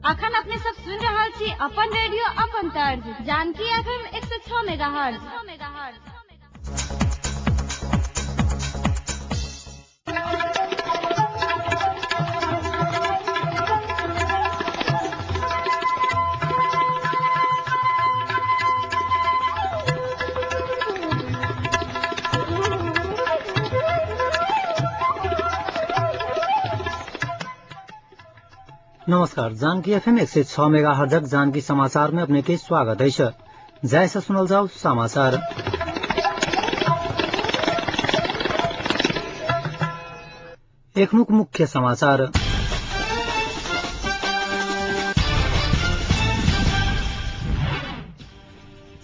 अखन अपने सब सुनि रहल छी अपन रेडियो अपन तर्ज जानकी एफएम 106 मेगाहर्ट्ज। नमस्कार, जानकी एफएम 106 मेगा हर्जक जानकी समाचार में अपने के स्वागत है। जय से सुनल जाओ समाचार। एकमुख मुख्य समाचार।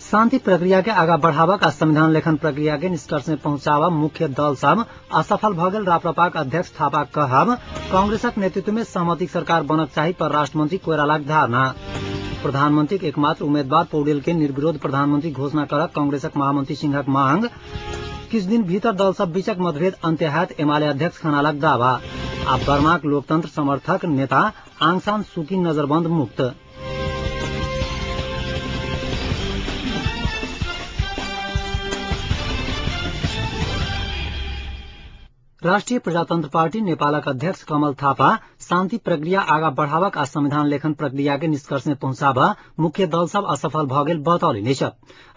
शान्ति प्रक्रिया के आगा बढ़ावक आ संविधान लेखन प्रक्रिया के निष्कर्ष में पहुंचावा मुख्य दल सब असफल भ गेल राप्रपाक अध्यक्ष थापा कहब। कांग्रेसक नेतृत्व में सहमतिक सरकार बनक चाही परराष्ट्र मंत्री कोइरालाक धारणा। प्रधानमंत्री के एकमात्र उम्मीदवार पौडेल के निर्विरोध प्रधानमंत्री घोषणा करक कांग्रेसक महामंत्री सिंहक मांग। किछु दिन भीतर दल सब बीचक मतभेद अंत्य हैत एमाले अध्यक्ष खनालक दावा। आ बर्माक लोकतंत्र समर्थक नेता आंगसान सुकी नजरबंद मुक्त। राष्ट्रिय प्रजातन्त्र पार्टी नेपालक अध्यक्ष कमल थापा शान्ति प्रक्रिया आगा बढ़ावक आ संविधान लेखन प्रक्रिया के निष्कर्ष में पहुंचाब मुख्य दल सब असफल भ गेल बतौलनि अछि।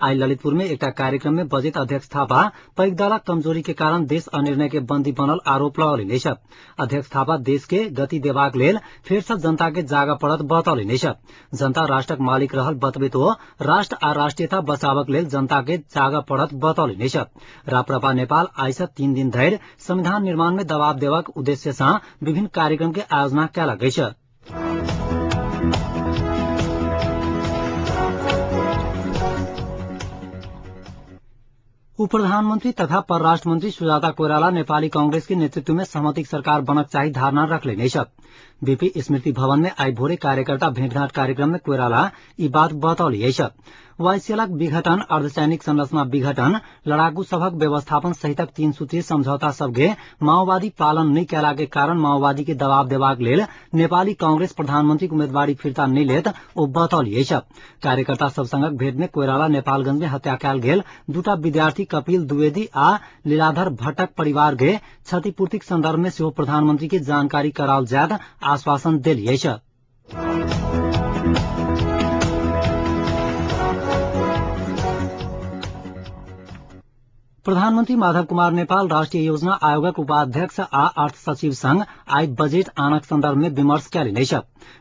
आइ ललितपुर में एकटा कार्यक्रम में बजैत अध्यक्ष थापा पैघ दलक कमजोरी के कारण देश अनिर्णय के बंदी बनल आरोप लगौलनि अछि। अध्यक्ष थापा देश के गति देबाक लेल फेर सँ जनता के जागऽ पड़त बतौलनि अछि। जनता राष्ट्रक मालिक रहल बतबैत ओ राष्ट्र आ राष्ट्रीयता बचावक लेल जनता के जागऽ पड़त बतौलनि अछि। राप्रपा नेपाल आइ सँ 3 दिन धरि संविधान निर्माण में दबाव देबाक उद्देश्य सँ विभिन्न कार्यक्रम के आयोजना कयल अछि। उप प्रधानमंत्री तथा परराष्ट्र मंत्री सुजाता कोइराला नेपाली कांग्रेस के नेतृत्व में सहमतिक सरकार बनक चाही धारणा रखलनि अछि। बीपी स्मृति भवन में आइ भोरे कार्यकर्ता भेंटघाट कार्यक्रम में कोइराला ई बात बतौली अछि। वाईसीएलक विघटन, अर्धसैनिक संरचना विघटन, लड़ाकू सभक व्यवस्थापन सहितक 3 सूत्रीय समझौता सबके माओवादी पालन नहि कयला के कारण माओवादी के दबाव देबाक लेल नेपाली कांग्रेस प्रधानमंत्री उम्मीदवारी फिर्ता नहि लेत ओ बतौली अछि। कार्यकर्ता सब संगक भेंट में कोइराला नेपालगंज में हत्या कयल गेल दूटा विद्यार्थी कपिल द्विवेदी आ लीलाधर भट्टक परिवार के क्षतिपूर्तिक संदर्भ में सेहो प्रधानमंत्री के जानकारी कराओल जायत आश्वासन देली अछि। प्रधानमंत्री माधव कुमार नेपाल राष्ट्रीय योजना आयोगक उपाध्यक्ष आ अर्थ सचिव संग आइ बजेट आनक संदर्भ में विमर्श कयलनि अछि।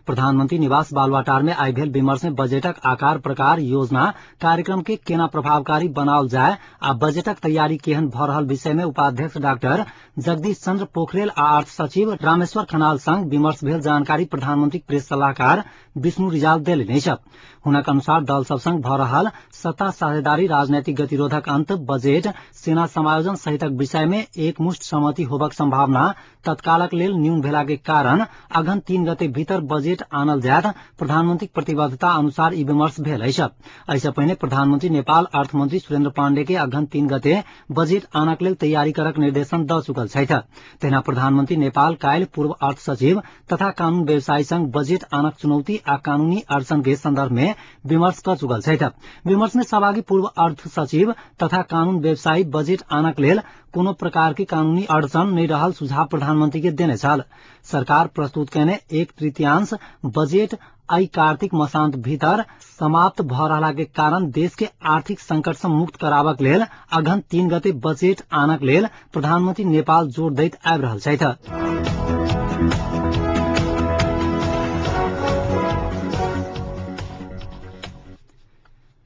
प्रधानमंत्री निवास बालुवाटार में आइ भेल विमर्श में बजेटक आकार, प्रकार, योजना, कार्यक्रम के केना प्रभावकारी बनाओल जाय आ बजेटक तैयारी केहन भ रहल विषय में उपाध्यक्ष डाक्टर जगदीश चंद्र पोखरेल आ अर्थ सचिव रामेश्वर खनाल संग विमर्श भेल जानकारी प्रधानमंत्री प्रेस सलाहकार विष्णु रिजाल देलनि अछि। हुनक अनुसार दल सब संग भ रहल सत्ता साझेदारी, राजनैतिक गतिरोधक अंत, बजेट, सेना समायोजन सहितक विषय में एकमुष्ट सहमति होबक संभावना तत्कालक लेल न्यून भेला के कारण अघन 3 गते भीतर बजेट आनल जायत प्रधानमंत्रीक प्रतिबद्धता अनुसार ई विमर्श भेल अछि। एहिसँ पहिने प्रधानमंत्री नेपाल अर्थमंत्री सुरेन्द्र पांडे के अघन 3 गते बजेट आनक लेल तैयारी करक निर्देशन द चुकल छथि। तहिना प्रधानमंत्री नेपाल काल्हि पूर्व अर्थ सचिव तथा कानून व्यवसायी संग बजेट आनक चुनौती आ कानूनी अड़चन के संदर्भ में विमर्श क चुकल छथि। विमर्श में सहभागी पूर्व अर्थ सचिव तथा कानून व्यवसायी बजेट आनक लेल कोनो प्रकार के कानूनी अड़चन नहि रहल सुझाव प्रधानमंत्री के देने छल। सरकार प्रस्तुत कयने 1/3 बजेट आई कार्तिक मसांत भीतर समाप्त भ रहला के कारण देश के आर्थिक संकट से मुक्त कराबक लेल अघन 3 गते बजेट आनक लेल प्रधानमंत्री नेपाल जोर दैत आबि रहल छथि।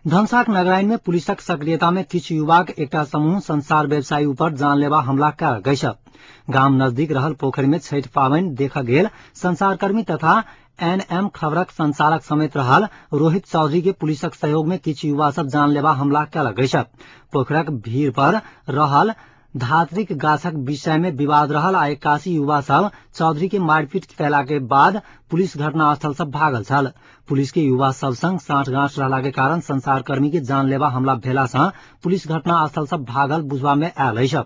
धनसाक नगराइन में पुलिसक सक्रियता में किछु युवाक एकटा समूह संसार व्यवसायी ऊपर जानलेवा हमला कयल अछि। गाम नजदीक रहल पोखरि में छठि पाबनि देख गेल संसारकर्मी तथा एनएम खबरक संचालक समेत रहल रोहित चौधरी के पुलिसक सहयोग में किछु युवा सब जानलेवा हमला कयलक अछि। पोखरक भीड़ पर रहल धात्रिक गाछक विषय में विवाद रहल आ 81 युवा सब चौधरी के मारपीट कयला के बाद पुलिस घटनास्थल से भागल छल। पुलिस के युवा सब संग साठगांठ रहला के कारण संचारकर्मी के जानलेवा हमला भेला से पुलिस घटनास्थल से भागल बुझबा में आयल अछि।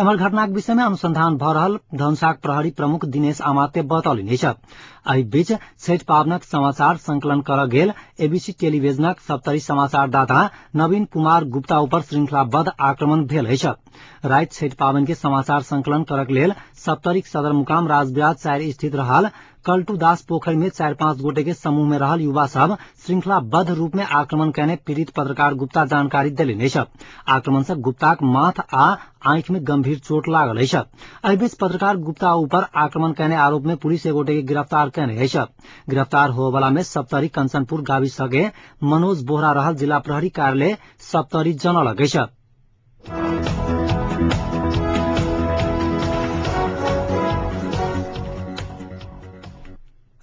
एम्हर घटनाक विषय में अनुसंधान भ रहल धनुषाक प्रहरी प्रमुख दिनेश आमात्य बतौलनि अछि। एहि बीच छठि पावनक समाचार संकलन करऽ गेल एबीसी टेलीविजनक सप्तरी समाचारदाता नवीन कुमार गुप्ता ऊपर श्रृंखलाबद्ध आक्रमण भेल अछि। राति छठि पावनि के समाचार संकलन करक लेल सप्तरीक सदरमुकाम राजविराज 4 स्थित रहल कल्टू दास पोखरि में 4-5 गोटे के समूह में रहल युवा सब श्रृंखलाबद्ध रूप में आक्रमण कयने पीड़ित पत्रकार गुप्ता जानकारी देलनि अछि। आक्रमण से गुप्ताक माथ आ आंखि में गंभीर चोट लागल अछि। एहि बीच पत्रकार गुप्ता ऊपर आक्रमण कयने आरोप में पुलिस एक गोटे के गिरफ्तार कयने अछि। गिरफ्तार होबला में सप्तरी कंचनपुर गाविस के मनोज बोहरा रहल जिला प्रहरी कार्यालय सप्तरी जनौलक अछि।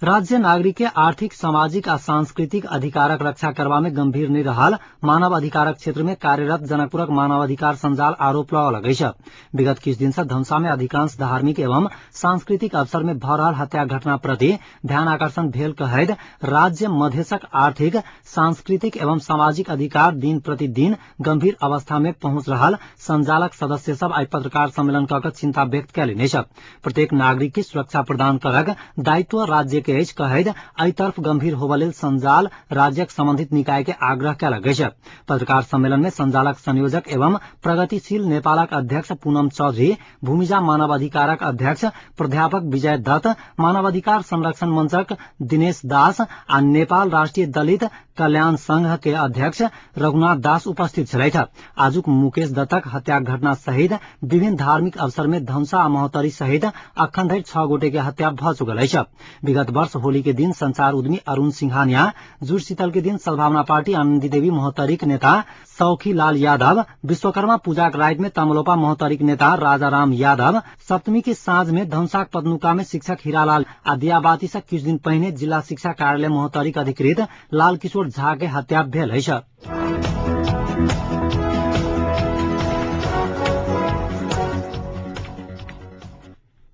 राज्य नागरिक के आर्थिक, सामाजिक आ सांस्कृतिक अधिकारक रक्षा करबा में गंभीर नहि रहल मानव अधिकारक क्षेत्र में कार्यरत जनकपुरक मानवाधिकार संजाल आरोप लगौलक अछि। विगत किछु दिन से धनुषा में अधिकांश धार्मिक एवं सांस्कृतिक अवसर में भ रहल हत्या घटना प्रति ध्यान आकर्षण भेल कहैत राज्य मधेशक आर्थिक, सांस्कृतिक एवं सामाजिक अधिकार दिन प्रतिदिन गंभीर अवस्था में पहुंच रहल संजालक सदस्य सब आइ पत्रकार सम्मेलन कऽ चिंता व्यक्त कयलनि अछि। प्रत्येक नागरिक के सुरक्षा प्रदान करक दायित्व राज्य के अछि कहैत एहि तरफ गंभीर होबय लेल संजाल राज्यक संबंधित निकाय के आग्रह कयलक अछि। पत्रकार सम्मेलन में संजालक संयोजक एवं प्रगतिशील नेपालक अध्यक्ष पूनम चौधरी, भूमिजा मानवाधिकारक अध्यक्ष प्राध्यापक विजय दत्त, मानवाधिकार संरक्षण मंचक दिनेश दास आ नेपाल राष्ट्रीय दलित कल्याण संघ के अध्यक्ष रघुनाथ दास उपस्थित छलथि। आजुक मुकेश दत्तक हत्या घटना सहित विभिन्न धार्मिक अवसर में धनुषा आ महोत्तरी सहित अखन धरि 6 गोटे के हत्या भ चुकल अछि। विगत वर्ष होली के दिन संचार उद्यमी अरुण सिंघानिया, जुड़ शीतल के दिन सद्भावना पार्टी आनन्दी देवी महोत्तरीक नेता सौखी लाल यादव, विश्वकर्मा पूजाक राति में तमलोपा महोत्तरीक नेता राजाराम यादव, सप्तमी के साँझ में धनुषाक पदनुका में शिक्षक हीरालाल आ दियाबाती से किछु दिन पहिने जिला शिक्षा कार्यालय महोत्तरीक अधिकृत लाल किशोर झा के हत्या भेल अछि।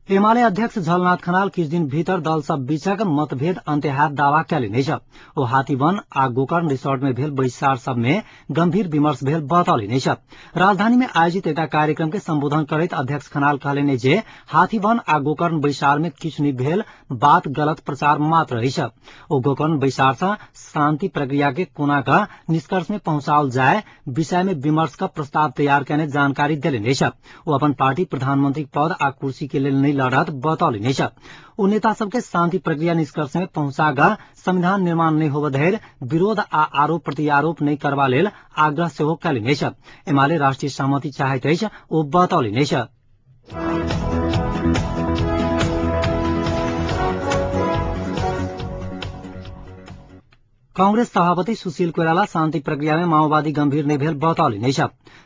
एमाले अध्यक्ष झलनाथ खनाल किछु दिन भीतर दल सब बीचक मतभेद अन्त्य हैत दावा कयलनि अछि। ओ हाथीवन आ गोकर्ण रिसोर्ट में भेल बैसार सब में गंभीर विमर्श भेल बतौलनि अछि। राजधानी में आयोजित एकटा कार्यक्रम के संबोधन करैत अध्यक्ष खनाल कहलनि जे हाथीवन आ गोकर्ण बैसार में किछु नहि भेल बात गलत प्रचार मात्र अछि। ओ गोकर्ण बैसार से शांति प्रक्रिया के कोना का निष्कर्ष में पहुंचाओल जाय विषय में विमर्श का प्रस्ताव तैयार कयने जानकारी देलनि अछि। ओ अपन पार्टी प्रधानमंत्री पद आ कुर्सी के लेल नहि लड़त बतौलनि अछि। ओ नेता सबके शांति प्रक्रिया निष्कर्ष में पहुंचा कऽ संविधान निर्माण नहि होबय धरि विरोध आ आरोप प्रत्यारोप नहि करबा लेल आग्रह सेहो कयलनि अछि। एमाले राष्ट्रीय सहमति चाहैत अछि ओ बतौलनि अछि। कांग्रेस सभापति सुशील कोइराला शांति प्रक्रिया में माओवादी गंभीर नहि भेल बतौलनि अछि।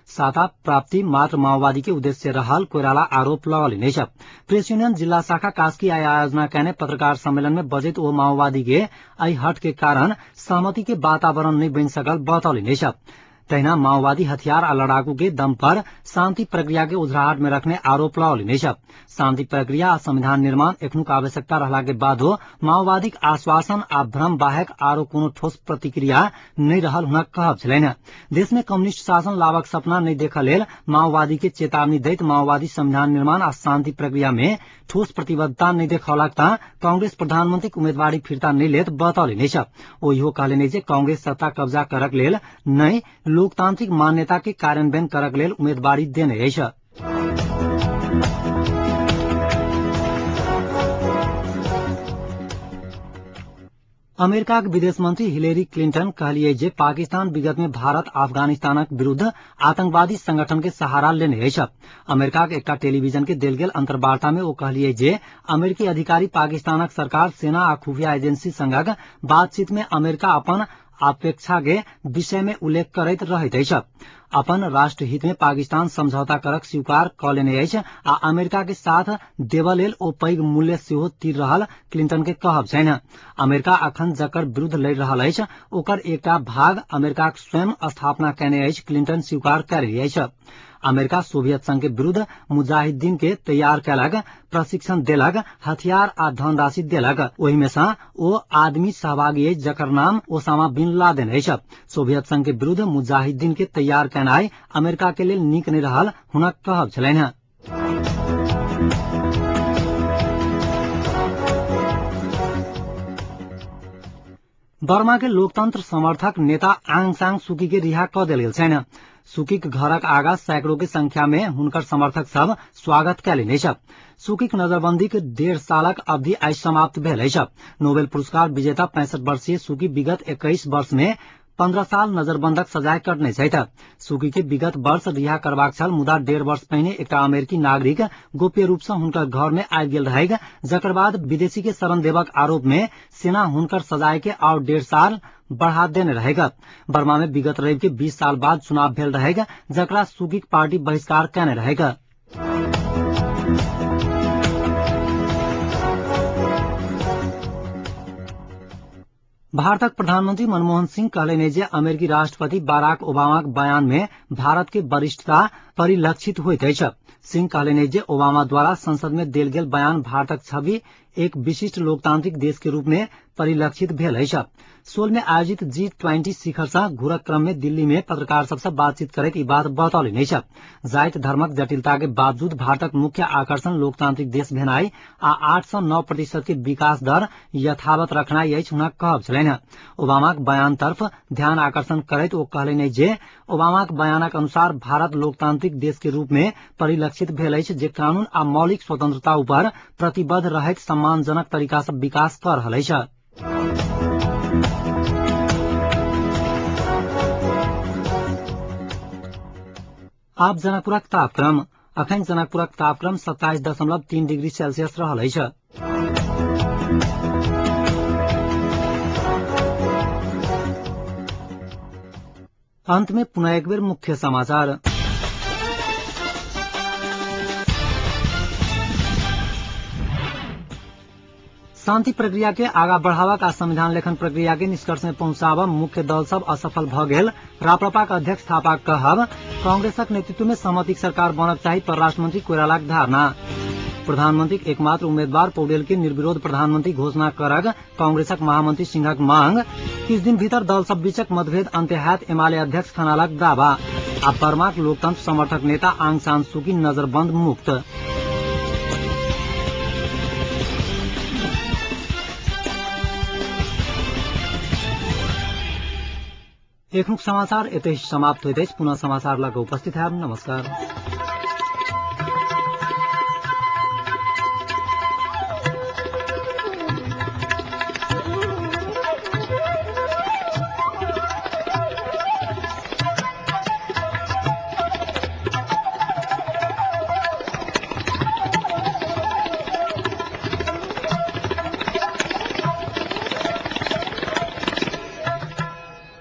सत्ता प्राप्ति मात्र माओवादी के उद्देश्य रहल कोइराला आरोप लगौलनि अछि। प्रेस यूनियन जिला शाखा कास्की आइ आयोजना कयने पत्रकार सम्मेलन में बजैत ओ माओवादी के एहि हट के कारण सहमति के वातावरण नहि बनि सकल बतौलनि अछि। तहिना माओवादी हथियार आ लड़ाकू के दम पर शांति प्रक्रिया के उजराहट में रखने आरोप लगौलनि अछि। शांति प्रक्रिया आ संविधान निर्माण एखनुक आवश्यकता रहला के बादो माओवादीक आश्वासन आ भ्रम बाहेक आरो कोनो ठोस प्रतिक्रिया नहि रहल हुनक कहब छलनि। देश में कम्युनिस्ट शासन लाबक सपना नहि देखऽ लेल माओवादी के चेतावनी दैत माओवादी संविधान निर्माण आ शांति प्रक्रिया में ठोस प्रतिबद्धता नहि देखौलक त कांग्रेस प्रधानमंत्रीक उम्मीदवारी फिर्ता नहि लेत बतौलनि अछि। ओ इहो कहलनि जे कांग्रेस सत्ता कब्जा करक लेल नहि लोकतांत्रिक मान्यता के कार्यान्वयन करक लेल उम्मीदवारी देने अछि। अमेरिकाक विदेश मंत्री हिलेरी क्लिंटन कहलियै जे पाकिस्तान विगत में भारत अफगानिस्तानक विरुद्ध आतंकवादी संगठन के सहारा लेने अछि। अमेरिकाक एकटा टेलीविजन के देल गेल अंतर्वार्ता में ओ कहलियै जे अमेरिकी अधिकारी पाकिस्तानक सरकार, सेना आ खुफिया एजेंसी संगक बातचीत में अमेरिका अपन अपेक्षा के विषय में उल्लेख करैत रहैत अछि। अपन राष्ट्रहित में पाकिस्तान समझौता करक स्वीकार क लेने अछि आ अमेरिका के साथ देबऽ लेल ओ पैघ मूल्य सेहो तीर रहल क्लिंटन के कहब छनि। अमेरिका अखन जकर विरूद्ध लड़ि रहल अछि ओकर एकटा भाग अमेरिकाक स्वयं स्थापना कयने अछि क्लिंटन स्वीकार कयलनि अछि। अमेरिका सोवियत संघ के विरुद्ध मुजाहिदीन के तैयार कयलक, प्रशिक्षण देलक, हथियार आ धनराशि देलक। ओहि मे सँ ओ आदमी सहभागी अछि जकर नाम ओसामा बिन लादेन अछि। सोवियत संघ के विरुद्ध मुजाहिदीन के तैयार केनाइ अमेरिका के लेल नीक नहि रहल हुनक कहब छलनि। बर्मा के लोकतंत्र समर्थक नेता आङ सान सुकी के रिहा क देल गेल छनि। सुकीक घरक आगा सैकड़ों के संख्या में हुनकर समर्थक सब स्वागत कयलनि अछि। सुकीक नजरबंदीक 1.5 सालक अवधि आइ समाप्त भेल अछि। नोबेल पुरस्कार विजेता 65 वर्षीय सुकी विगत 21 वर्ष में 15 साल नजरबंदक सजाय कटने छथि। सुकी के विगत वर्ष रिहा करबाक छल, मुदा 1.5 वर्ष पहिने एकटा अमेरिकी नागरिक गोप्य रूप सँ हुनकर घर में आबि गेल रहैक, जकर बाद विदेशी के शरण देबक आरोप में सेना हुनकर सजाय के आओर 1.5 साल बढ़ा देने रहैक। बर्मा में विगत रवि के 20 साल बाद चुनाव भेल रहैक, जकरा सुकीक पार्टी बहिष्कार कयने रहैक। भारतक प्रधानमंत्री मनमोहन सिंह कहलनि जे अमेरिकी राष्ट्रपति बाराक ओबामाक बयान में भारत के वरिष्ठता परिलक्षित होइत अछि। सिंह कहलनि जे ओबामा द्वारा संसद में देल गेल बयान भारतक छवि एक विशिष्ट लोकतांत्रिक देश के रूप में परिलक्षित भेल अछि। सोल में आयोजित G20 शिखर सँ घुरक क्रम में दिल्ली में पत्रकार सब सँ बातचीत करैत ई बात बतौलनि अछि। जाति धर्मक जटिलता के बावजूद भारतक मुख्य आकर्षण लोकतांत्रिक देश भेनाइ आ 8 सँ 9% के विकास दर यथावत रखनाइ अछि हुनक कहब छलनि। ओबामाक बयान तरफ ध्यान आकर्षण करैत ओ कहलनि जे ओबामाक बयानक अनुसार भारत लोकतांत्रिक देश के रूप में परिलक्षित भेल अछि जे कानून आ मौलिक स्वतंत्रता ऊपर प्रतिबद्ध रहैत सम्मानजनक तरीका सँ विकास कऽ रहल अछि। आब जनकपुरक तापक्रम। अखन जनकपुरक तापक्रम 27.3 डिग्री सेल्सियस रहल अछि। अंत में पुनः एक बेर मुख्य समाचार। शांति प्रक्रिया के आगा बढ़ावक आ संविधान लेखन प्रक्रिया के निष्कर्ष में पहुंचाब मुख्य दल सब असफल भ गेल राप्रपाक अध्यक्ष थापाक कहब। कांग्रेसक नेतृत्व में सहमतिक सरकार बनक चाही परराष्ट्र मंत्री कोइरालाक धारणा। प्रधानमंत्रीक एकमात्र उम्मीदवार पौडेल के निर्विरोध प्रधानमंत्री घोषणा करक कांग्रेसक महामंत्री सिंहक मांग। 30 दिन भीतर दल सब बीचक मतभेद अंत्य हैत एमाले अध्यक्ष खनालक दावा। आ बर्माक लोकतंत्र समर्थक नेता आङ सान सुकी नजरबंद मुक्त। एखनुक समाचार एतहि समाप्त होइत अछि। पुनः समाचार लग उपस्थित हैब। नमस्कार।